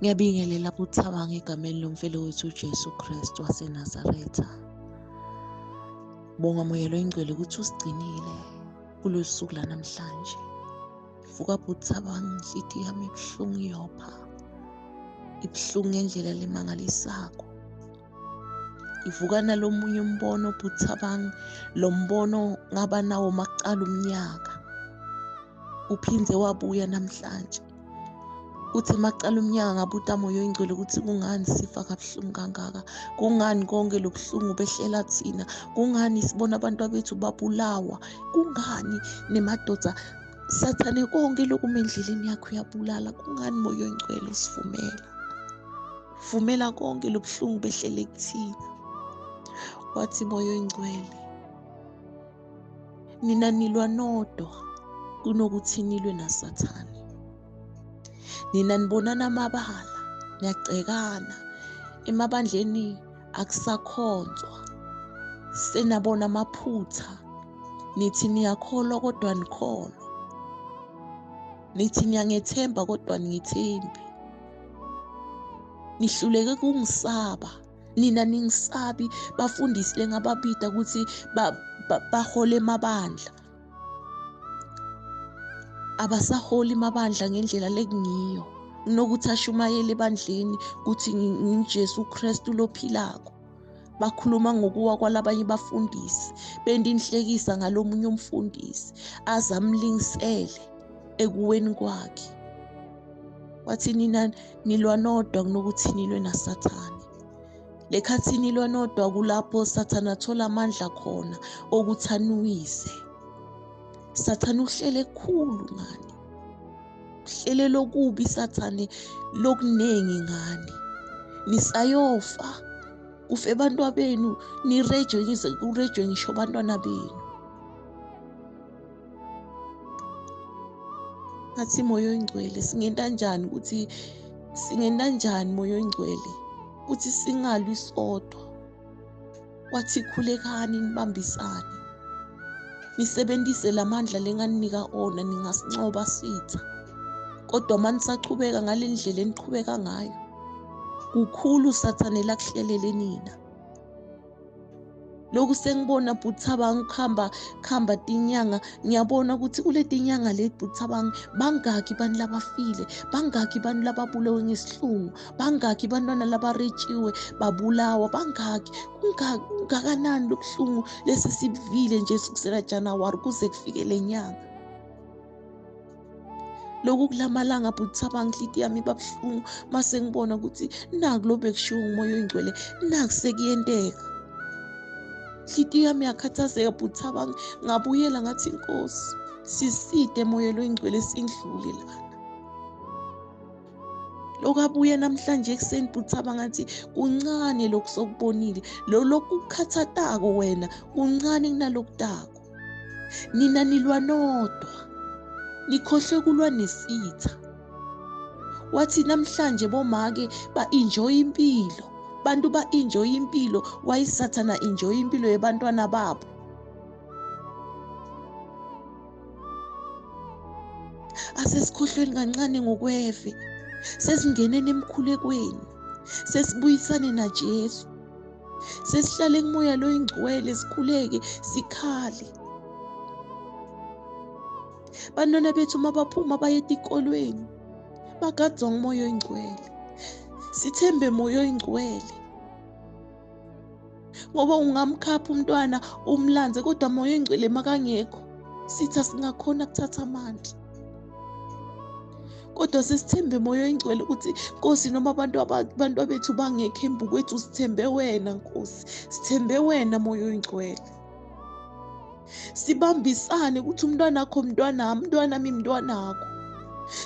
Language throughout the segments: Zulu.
Ngiyabingelela buThabang egameni lomfelo wethu uJesu Kristu waseNazaretha. Bonga Moya loyiNgcwele ukuthi usigcinile kulolu suku lanamhlanje. Vuka buThabang, inhliziyo yami ibuhlungu iyopha. Ibuhlungu ngendlela lemangalisako. Ivuka nalomunye umbono buThabang, lo mbono ngaba nawo makucala umnyaka. Uphindze wabuya namhlanje. Uthi macala umnyaka ngabuta Moya oyiNgcwele ukuthi kungani sifa kabuhlungu kangaka, kungani konke lobuhlungu behlela thina, kungani sibona abantu bethu babulawa, kungani nemadoda Sathane konke lokuma endleleni yakho uyabulala, kungani Moya oyiNgcwele usivumela, vumela konke lobuhlungu behlele kuthina. Wathi Moya oyiNgcwele, nina nilwa nodwa kunokuthi nilwe naSathane. Nina nibonana amabala, niyagcekana emabandleni, akusakhonzwa, senabona amaphutha, nithi niyakholwa kodwa nikholwa, nithi niyangethemba kodwa ningithembi, nihluleke kungisaba. Nina ningisabi bafundisi lengababida ukuthi bahole emabandla, abasaholi mabandla ngendlela lekungiyo, kunokuthi ashumayele ebandleni ukuthi nginguJesu Kristu lophilako. Bakhuluma ngokuwa kwalabanye bafundisi, bendinhlekisa ngalomunye umfundisi azamlingisele ekuweni kwakhe. Wathi nina nilwa nodwa kunokuthi nilwe naSathane. Lekhathi nilwa nodwa kulapho Sathane athola amandla khona okuthi anuwise. Sathane uhlele kukhulu ngani, uhlele lokubi Sathane lokuningi ngani. Nisayofa, kufe abantwana benu, nirejwe ngize kurejwe ngisho abantwana benu. Ngathi Moya oyiNgcwele, singenta njani ukuthi singenta njani Moya oyiNgcwele ukuthi singalwi sodwa? Wathi khulekani nibambisane, nisebenzise lamandla lenganinika ona, ningasincoba sitha. Kodwa manisachubeka ngale ndlela eniqhubeka ngayo, kukhulu Sathane lakuhlelele nina. Lokhu sengibona buThabang khamba tinyanga, ngiyabona ukuthi kule tinyanga le buThabang bangaki bantu labafile, bangaki bantu lababulewe ngesihlungu, bangaki bantwana labaretshiwe babulawa, bangaki, kungakanani lobuhlungu lesi sibivile nje kusukela January kuze kufike le nyanga. Lokhu kulamalanga buThabang inhliziyo yami ibabuhlungu mase ngibona ukuthi naku lo bekushiwo nguMoya oyiNgcwele, naku sekuyenteka. Inhliziyo yami yakhathazeka buThabang, ngabuyela ngathi Nkosi siside Moya loyiNgcwele sindlule lana. Lokabuye namhlanje ekuseni buThabang ngathi kuncane lokhu sokubonile, lo lokukhathatako wena kuncane kunalokutako. Nina nilwa nodwa, nikhohlwe kulwa nesitha. Wathi namhlanje bomake ba-enjoy impilo, bantu ba-enjoy impilo, wayisathana enjoy impilo yebantwana babo. Asesikhohlweni kancane ngokweve, sesingeneni emkhulekweni, sesibuyisane naJesu, sesihlale kuMoya loyiNgcwele, sikhuleke sikhale. Bantwana bethu mabaphuma baye etikolweni bagadzwa nguMoya oyiNgcwele. Sithembe Moya oyiNgcwele, ngoba ungamkhapha umntwana umlanze, kodwa Moya oyiNgcwele makangekho sitha singakhona kuthatha amandla. Kodwa sesithembe Moya oyiNgcwele ukuthi Nkosi, noma abantu bethu bangekho embukwethu, sithembe wena Nkosi, sithembe wena Moya oyiNgcwele. Sibambisane ukuthi umntwana wakho umntwanami, umntwanami umntwanakho.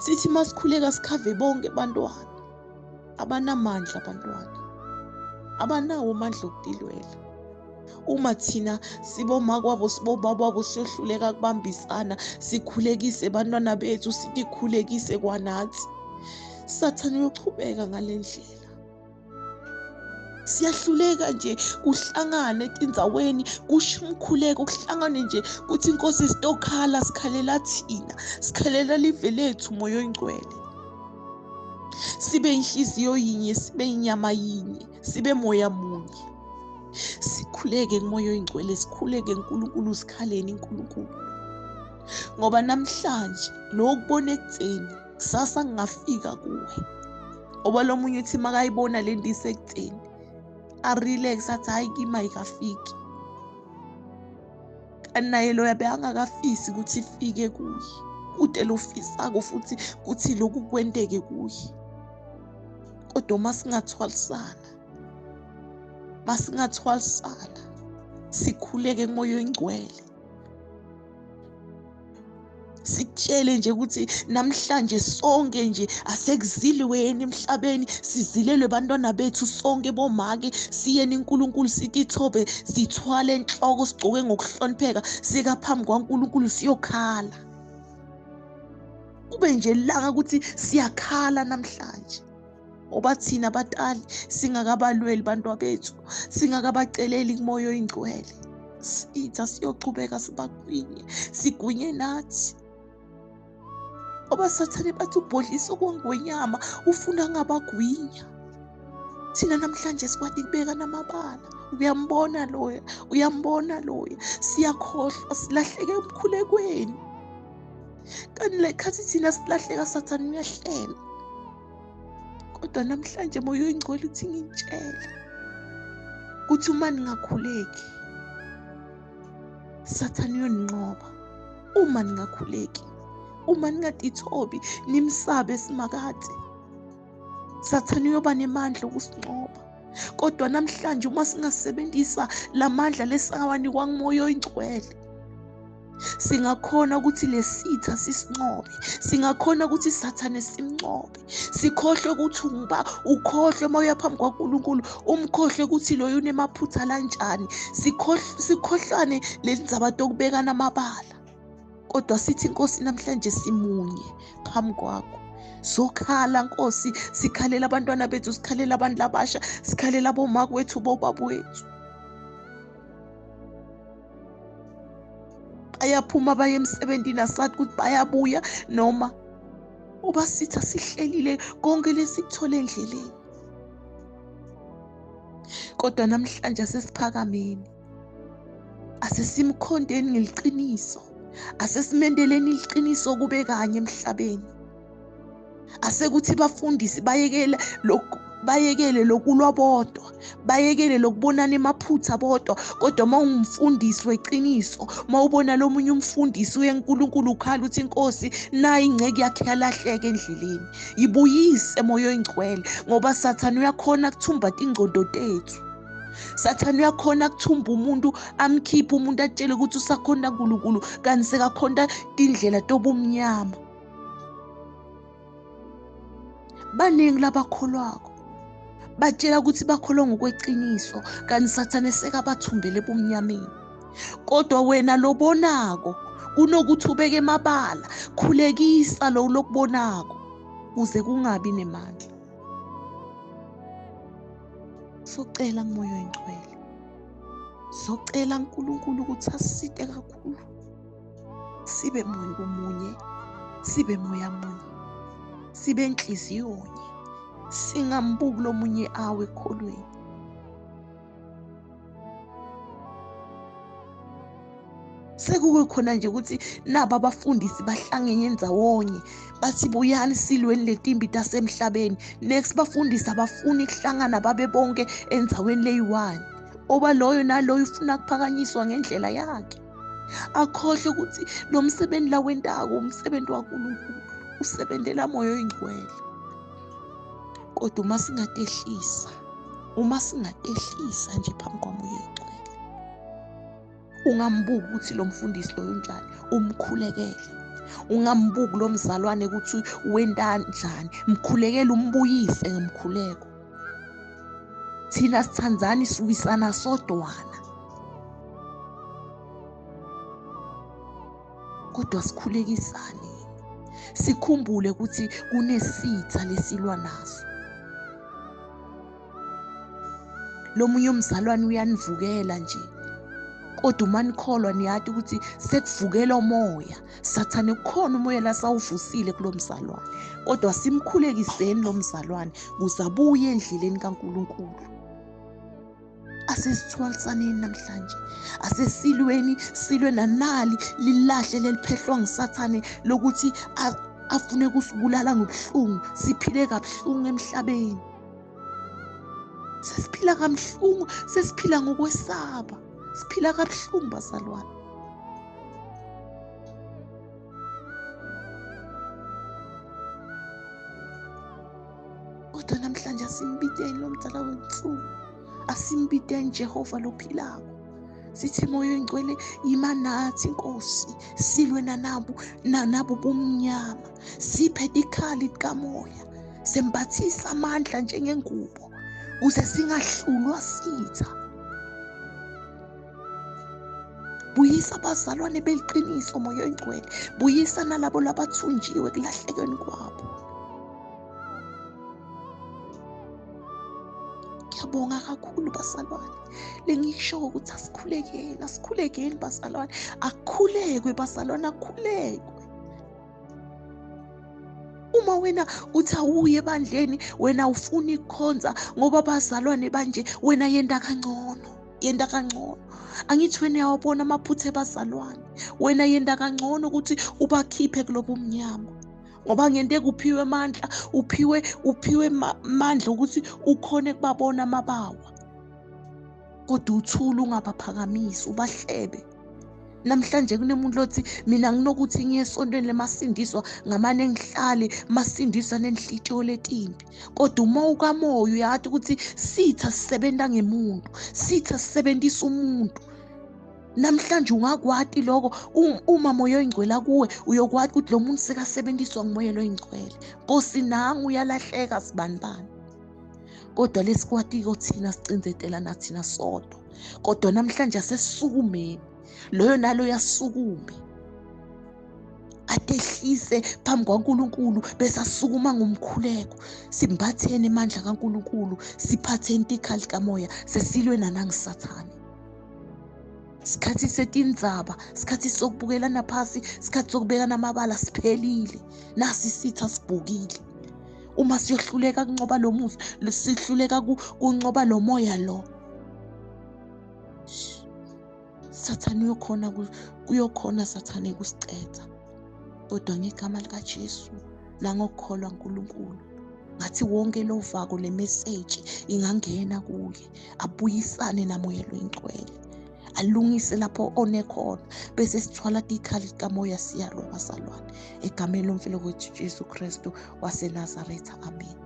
Sithi masikhuleka sikhave bonke abantwana. Abanamandla abantwana, abanawo amandla okutilwela. Uma thina siboma kwabo sibobaba siyohluleka kubambisana, sikhulekise abantwana bethu, sikhulekise kwanathi, Sathane uyochubeka ngale ndlela. Siyahluleka nje kuhlangane etindzaweni, kusho umkhuleko, kuhlangane nje kuthi Inkosi sitokhala, sikhalela thina, sikhalela live lethu Moya oyiNgcwele. Sibe inhliziyo yinye, sibe inyama yinye, sibe moya munye. Sikhuleke kuMoya oyiNgcwele, sikhuleke uNkulunkulu, sikhaleni uNkulunkulu. Ngoba namhlanje lokubona ekutheni kusasa ngingafika kuwe. Ngoba lo munye uthi makayibona le nto isekutheni arelax athi hayi kimi ayikafiki. Kanti naye loya bekangakafisi ukuthi ifike kuye. Kude lofisako futhi ukuthi lokhu kwenteke kuye. Kodwa uma singathwalisana, masingathwalisana, sikhuleke kuMoya oyiNgcwele. Sikutshele nje ukuthi namhlanje sonke nje asekuzilweni emhlabeni, sizilelwe bantwana bethu sonke bomake, siyeni uNkulunkulu, sitithobe, sithwale enhloko, sigcoke ngokuhlonipheka, sika phambi kwaNkulunkulu siyokhala. Kube nje langa ukuthi siyakhala namhlanje. Ngoba thina batali singakabalweli bantwa bethu, singakabaceleli kuMoya oyiNgcwele. Sitha siyochubeka sibagwinye, sigwinye nathi. Ngoba Sathane bathi ubhodlisa okwengwenyama, ufuna ngabagwinya. Thina namhlanje sikwati kubeka namabala. Uyambona loya, uyambona loya. Siyakhohlwa, silahleke emkhulekweni. Kanti le khathi thina silahleka, Sathane uyahlela. Kodwa namhlanje Moya oyiNgcwele uthi ngintshele ukuthi uma ningakhuleki, Sathane uyoninqoba. Uma ningakhuleki, uma ningatithobi, nimsabe simakade, Sathane uyoba nemandla okusinqoba. Kodwa namhlanje uma singasebenzisa lamandla lesawanikwa nguMoya oyiNgcwele, singakhona ukuthi lesitha sisinqobe, singakhona ukuthi Sathane simnqobe. Sikhohlwe ukuthi ungiba, ukhohlwe uma uya phambi kwaNkulunkulu, umkhohlwe ukuthi loyo unemaphutha lanjani. Sikhohlwane lezi ndzaba tokubekana amabala. Kodwa sithi Nkosi namhlanje simunye phambi kwakho. Sokhala Nkosi, sikhalela abantwana bethu, sikhalela abantu labasha, sikhalela bomama wethu, bobaba wethu. Bayaphuma baye emsebenzini, asathi ukuthi bayabuya noma uba sitha sihlelile konke lesikuthole endleleni. Kodwa namhlanje asesiphakameni, asesimkhondeni ngeliqiniso, asesimendeleni iqiniso kube kanye emhlabeni. Asekuthi bafundisi bayekele lokhu, bayekele lokulwa bodwa, bayekele lokubonana emaphutha bodwa. Kodwa uma ungumfundisi weqiniso, uma ubona lo munye umfundisi uye kuNkulunkulu ukhala uthi Nkosi, nayi ingceke yakhe yalahleka endleleni, ibuyise Moya oyiNgcwele. Ngoba Sathane uyakhona kuthumba tingcondo tethu. Sathane uyakhona kuthumba umuntu, amkhiphe umuntu, atshele ukuthi usakhonta uNkulunkulu kanti sekakhonta tindlela tobumnyama. Baningi labakholwako batshela ukuthi bakholwa ngokweqiniso, kanti Sathane sekabathumbele ebumnyameni. Kodwa wena lobonako, kunokuthi ubeke emabala, khulekisa lo lokubonako kuze kungabi nemandla. Socela kuMoya oyiNgcwele, socela uNkulunkulu ukuthi asisite kakhulu, sibe muntu munye, sibe moya munye, sibe inhliziyo nye, singambuki lomunye awe ekholweni. Sekuke khona nje ukuthi naba abafundisi bahlangene ndzawonye, bathi buyani silweni letimbi tasemhlabeni. Next bafundisi abafuni kuhlangana babe bonke endzaweni leyi-one. Oba loyo naloyo ufuna kuphakanyiswa ngendlela yakhe. Akhohlwe ukuthi lo msebenzi la wentako umsebenzi waNkulunkulu, usebenzela Moya oyiNgcwele. Kodwa uma singatehlisa, uma singatehlisa nje phambi kwaMoya oyiNgcwele, ungambuki ukuthi lo mfundisi loyo unjani, umkhulekele. Ungambuki lo mzalwane ukuthi wenta njani, mkhulekele, umbuyise ngemkhuleko. Thina sithandzani, siwisana sodwana, kodwa sikhulekisane, sikhumbule ukuthi kunesitha lesilwa naso. Lo munye umzalwane uyanivukela nje, Kodwa uma nikholwa niyati ukuthi sekuvukela umoya Sathane, kukhona umoya lasawuvusile kulo mzalwane, kodwa simkhulekiseni lo mzalwane ukuze abuye endleleni kaNkulunkulu. Asesithwalisaneni namhlanje, asesilweni silwe nanali lilahle leliphehlwa nguSathane lokuthi afune kusibulala ngobuhlungu, siphile kabuhlungu emhlabeni. Sesiphila kabuhlungu, sesiphila ngokwesaba, siphila kabuhlungu bazalwane. Kodwa namhlanje asimbiteni lo mdala wensuku, asimbiteni Jehova lophilako. Sithi moya oyingcwele ima nathi Nkosi, silwe nanabo bumnyama, siphe ikhali likamoya, sembathisa amandla njengengubo ukuze singahlulwa sitha. Buyisa abazalwane beliqiniso moya oyingcwele, buyisa nalabo labathunjiwe kulahlekweni kwabo. Ngiyabonga kakhulu bazalwane, lengisho ukuthi asikhulekeni, asikhulekeni bazalwane, akukhulekwe bazalwane, akukhulekwe. Uma wena uthi awuye ebandleni, wena ufuna ukukhonza ngoba abazalwane banje, wena yenda kangcono, yenda kangcono. Angithi wena uyawabona amaphutha ebazalwane, wena yenda kangcono ukuthi ubakhiphe kulobu mnyama, ngoba ngente uphiwe amandla, uphiwe amandla ukuthi ukhone kubabona amabawa, kodwa uthule ungabaphakamisi, ubahlebe. Namhlanje kunemuntu lothi mina nginokuthi ngiye esontweni lemasindiswa ngamane ngihlale masindiswa nenhlitiyo letimbi, kodwa uma ukamoya uyathi ukuthi sitha sisebenza ngemuntu, sitha sisebenzisa umuntu. Namhlanje ungakwati lokho, uma moya oyingcwele kuwe uyokwati ukuthi lo muntu sekasebenziswa ngumoya oyingcwele. Nkosi nangu uyalahleka sibanibani, kodwa lesikwatiko thina sicinzetela nathina sodwa. Kodwa namhlanje asesisukumeni, loyo nalo yasukume atehlise phambi kwaNkulunkulu, bese asukuma ngomkhuleko. Simbatheni amandla kaNkulunkulu, siphatheni ikhali kamoya, sesilwe nanangisathane. Sikhathi setindzaba, sikhathi sokubukelana phasi, sikhathi sokubekana amabala siphelile. Nasi isitha sibhukile. Uma siyohluleka kunqoba lo muzi, sihluleka kunqoba lo moya lo, Sathane uyokhona Sathane kusicetha. Kodwa ngegama likaJesu nangokukholwa uNkulunkulu, ngathi wonke lovako le message ingangena kuye, abuyisane namoya loyingcwele, alungise lapho onekhona, bese sithwala ikhali likamoya siyalwa bazalwane, egameni lomfelo wethu Jesu Kristu waseNazaretha, amen.